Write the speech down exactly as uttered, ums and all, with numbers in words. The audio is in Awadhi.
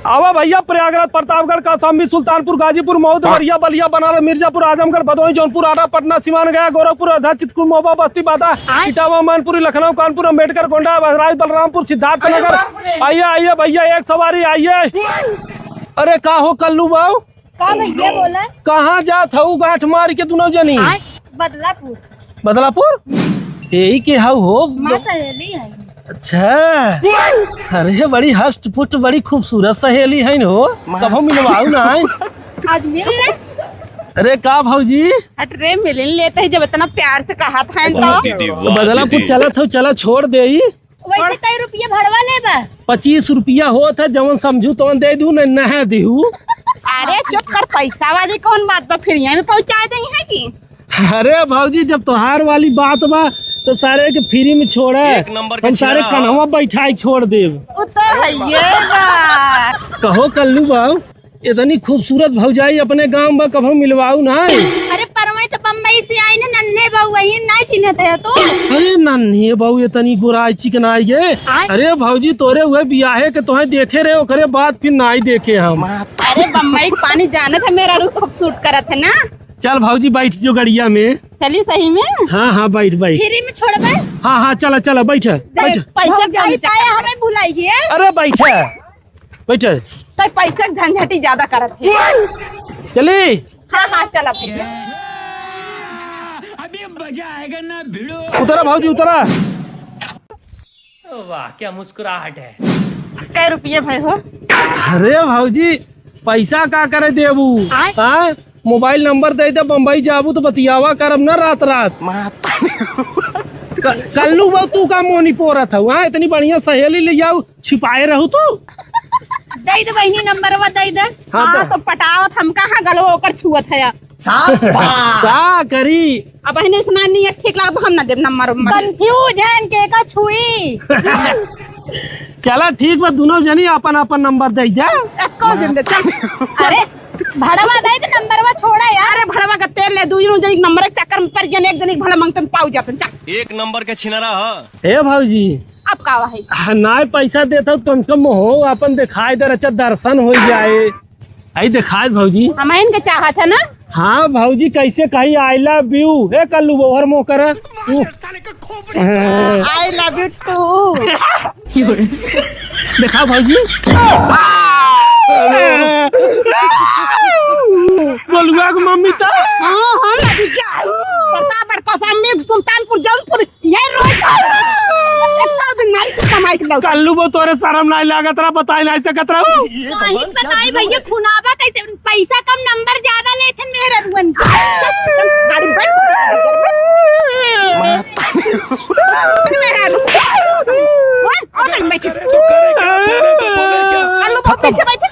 आवा भइया, प्रयागराज, प्रतापगढ़, कौशाम्बी, सुल्तानपुर, गाजीपुर, मऊ, देवरिया, बलिया, बनारस, मिर्जापुर, आजमगढ़, भदोही, जौनपुर, आरा, पटना, सिवान, गया, गोरखपुर, वर्धा, चित्रकूट, महोबा, बस्ती, बांदा, इटावा, मैनपुरी, लखनऊ, कानपुर, अम्बेडकर, गोंडा, बहराइच, बलरामपुर, सिद्धार्थनगर। आइए, आइए भइया, एक सवारी आइए। अरे का हो कल्लू बाऊ, का भइया बोला? कहाँ जात हऊ गांठ मारि के दुनौ जनी? आय, बदलापुर। बदलापुर? यही के हऊ हो? हमार सहेली है। अच्छा। अरे बड़ी हष्ट पुष्ट, बड़ी खूबसूरत सहेली है हो। कभो मिलवाऊ ना आए। आज मिल ले। अरे का भौजी? हट रे, मिल लेते हैं जब इतना प्यार से कहा था तो। बदलापुर चलत हो, चला छोड़ देई। वैसे कई रुपया भड़वा लेबा? पच्चीस रुपया होत है, जवन समझू तवन दे दू, नहीं, नहीं देहू। अरे चुप कर, पैसा वाली कौन बात बा, free में पहुँचा देई है कि? अरे भौजी, जब तोहार वाली बात बा तो सारे के free में छोड़ा, एक नंबर के हम सारे छिनरा। कन्हवा बैठाई छोड़ देब। उ तो है ये बा। कहो कल्लू बाऊ, इतनी खूबसूरत भौजाई अपने गांव में कभो मिलवाऊ ना। अरे परवई तो बम्बई से आई ना, नन्हे बहू वही ना चिन्हत है तू। अरे नन्हे बहू इतनी गोराई चिकनाई है। आय। अरे भौजी तोरे हुए बियाहे के तोहे देखे रहे, ओकरे बाद फिर नाई देखे हम। अरे बम्बई के पानी जानत है, मेरा रूप खूबसूरत करत है ना। चल भौजी बैठ जो गड़िया में। चली सही में? हाँ हाँ बैठ बैठ। Free में छोड़बे? हाँ हाँ चला चला बैठ बैठ। पैसा भौजाई कम पाया हमें भुलाइए। अरे बैठ। बैठे। तो पैसे के झंझटी ज्यादा करत है। चली। हाँ, हाँ, चला भैया। अभी मजा आएगा ना भिड़ो। उतरा भौजी, उतरा। वाह, क्या मुस्कुराहट है। कै रुपये भए हो? अरे भौजी, पैसा का करे देबू? आय? हाँ? मोबाइल नंबर दे दे, बम्बई जाबू तो बतियावा करब ना रात रात। क-, कल्लू बा, तू का मोनी पोरत हऊ, हाँ? इतनी बढ़िया सहेली ले आऊ, छिपाए रहू तू। दे दे बहिनी, नंबरवा दे दे। हाँ, हाँ, दे। तो पटावत हम कहाँ गलवा ओकर छुअत है। का करी? अब बहिनी इतना नहीं है, ठीक लागत हम ना देब नंबर उम्बर। Confuse है इनके का छुई। चला ठीक बा, दुनों जनी अपन अपन नंबर दे जा। एको दिन दे, चल। अरे भड़वा दे दे, नंबरवा छोड़ा यार। अरे भड़वा का तेल ले, दुनों जनी नंबर एक चक्कर में पड़ गया, एक जनी भला मंगतन पाऊ जातन, चल। एक नंबर के छिनरा ह। ए भौजी, अब का है? हाँ, नाय पैसा देत हो, कम से कम हो अपन दिखाई दे, अच्छा दर्शन हो जाए। आई दिखाई भौजी। हम इनके चाहत है ना? हाँ भौजी, कैसे कही I love you? ए कल्लू बोहर मोह कर। I love you too। देखा भौजी। गोलुआ के मम्मी तो। हाँ, हाँ, अभी क्या? प्रतापगढ़, कौशाम्बी, सुल्तानपुर, जौनपुर, ये रोज। एक दिन नाई से कमाई के लौटा। कल्लू बो तोरे शरम नाई लागत रहा, बताई नाई सकत रहा। ये भगवान क्या बताई जुल्म भैया, है। खुनाबा कैसे, पैसा कम नंबर ज्यादा लेते मेहररुअन के। गाड़ी बैठ। मेहररुअन। अरे तो करे क्या, बोले तो बोले क्या? कल्लू बो पीछे बैठ।